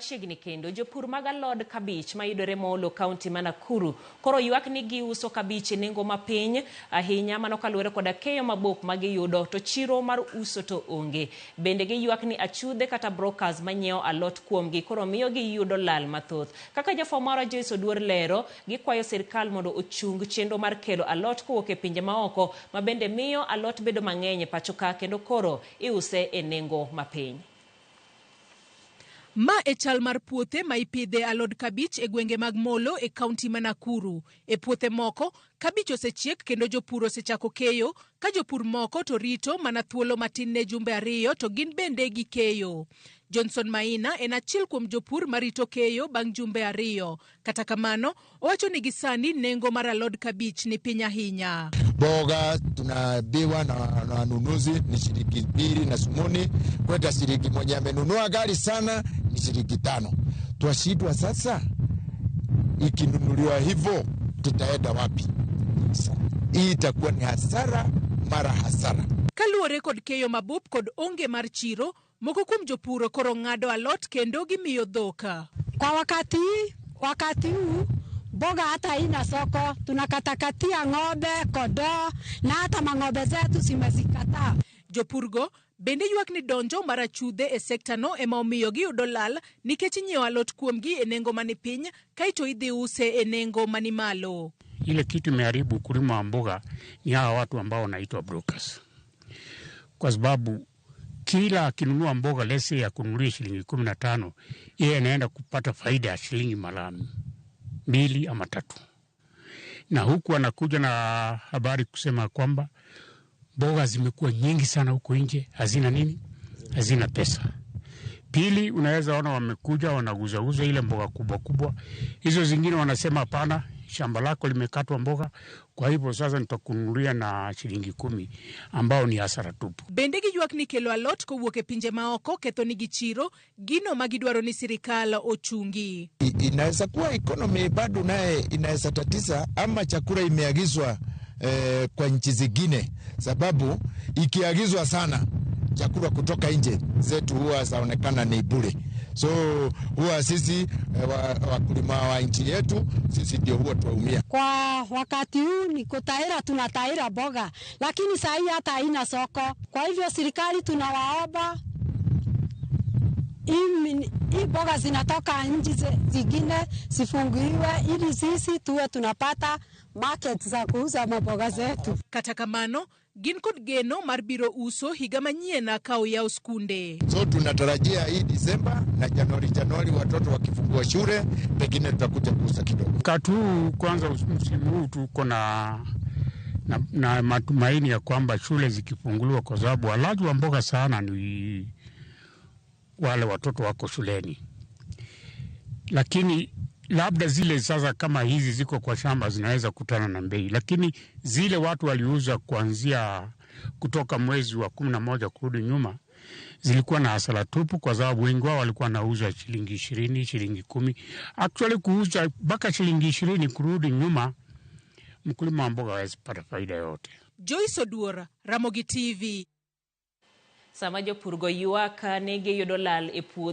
Machiegni kendo, jopur mag alod kabich mayudore Molo, kaunti ma Nakuru, koro ywak ni giuso kabich e nengo mapiny ahinya, mano kaluwore koda keyo mabup ma giyudo to chiro mar uso to onge. Bende giywak ni achudhe kata brokers manyiewo alot kuomgi koro miyo giyudo lal mathoth. Kaka jafwambo marwa Joyce Oduor lero, gikwayo sirkal mondo ochung chenro mar kelo alot kowuok e pinje maoko ma bende miyo alot bedo mang'eny e pacho ka kendo koro iuse e nengo mapiny. Ma e chal mar puothe ma ipidhe alod kabich e gwenge mag Molo e kaunti ma Nakuru. E puothe moko, kabich osechiek kendo jopur osechako keyo, ka jopur moko to rito mana thuolo matin ne jumbe 2 to gin bende gikeyo. Johnson Maina en achiel kuom jopur marito keyo bang' jumbe 2. Kata kamano, owacho ni gisani nengo mar alod kabich ni piny ahinya. Mboga tunaambiwa na wanunuzi ni shilingi 2 na sumuni kwenda shilingi 1, amenunua gari sana ni shilingi 5. Twashindwa sasa, ikinunuliwa hivyo tutaenda wapi? Hii itakuwa ni hasara mara hasara. Kaluwore kod keyo mabup kod onge mar chiro, moko kuom jopur koro ng'ado alot kendo gimiyo dhok. Kwa wakati huu mboga hata haina soko, tunakatakatia ng'ombe, kondoo na hata mang'ombe zetu zimezikataa. Jopurgo bende ywak ni donjo mar achudhe e sekta no ema omiyo giyudo lal nikech inyiewo alot kuomgi e nengo mani piny kaeto idhi use e nengo mani malo. Ile kitu imeharibu ukulima wa mboga ni hawa watu ambao wanaitwa brokers, kwa sababu kila akinunua mboga lese ya kununulia shilingi 15, yeye anaenda kupata faida ya shilingi mara 2 ama 3, na huku anakuja na habari kusema kwamba mboga zimekuwa nyingi sana huko nje, hazina nini, hazina pesa. Pili, unaweza ona wamekuja wanaguzaguza ile mboga kubwa kubwa, hizo zingine wanasema hapana, shamba lako limekatwa mboga, kwa hivyo sasa nitakununulia na shilingi 10, ambao ni hasara tupu. Bende giywak ni kelo alot kowuok e pinje maoko ketho nigi chiro, gino ma gidwaro ni sirikal ochungi. Inaweza kuwa economy bado naye inaweza tatiza, ama chakula imeagizwa kwa nchi zingine, sababu ikiagizwa sana chakula kutoka nje zetu huwa zaonekana ni bure. So huwa sisi wakulima wa nchi yetu sisi ndio huwa tuumia. Kwa wakati huu ni kutaira, tunataira mboga, lakini saa hii hata haina soko. Kwa hivyo serikali tunawaomba hii mboga zinatoka nchi zingine zifunguliwe ili sisi tuwe tunapata market za kuuza maboga zetu. Kata kamano, gin kod geno mar biro uso higa manyien ka oyaw skunde. So tunatarajia hii Disemba na Januari watoto wakifungua shule pengine tutakuja kuuza kidogo. Wakati huu kwanza msimu huu tuko na matumaini ya kwamba shule zikifunguliwa, kwa sababu walaji wa mboga sana ni wale watoto wako shuleni. Lakini labda zile sasa kama hizi ziko kwa shamba zinaweza kutana na bei, lakini zile watu waliuza kuanzia kutoka mwezi wa 11 kurudi nyuma zilikuwa na hasara tupu, kwa sababu wengi wao walikuwa wanauza shilingi 20, shilingi 10. Actually kuuza mpaka shilingi 20 kurudi nyuma, mkulima wa mboga hawezi pata faida yote. Joyce Oduor, Ramogi TV. Sama jopurgo ywak ni giyudo lal e puodho.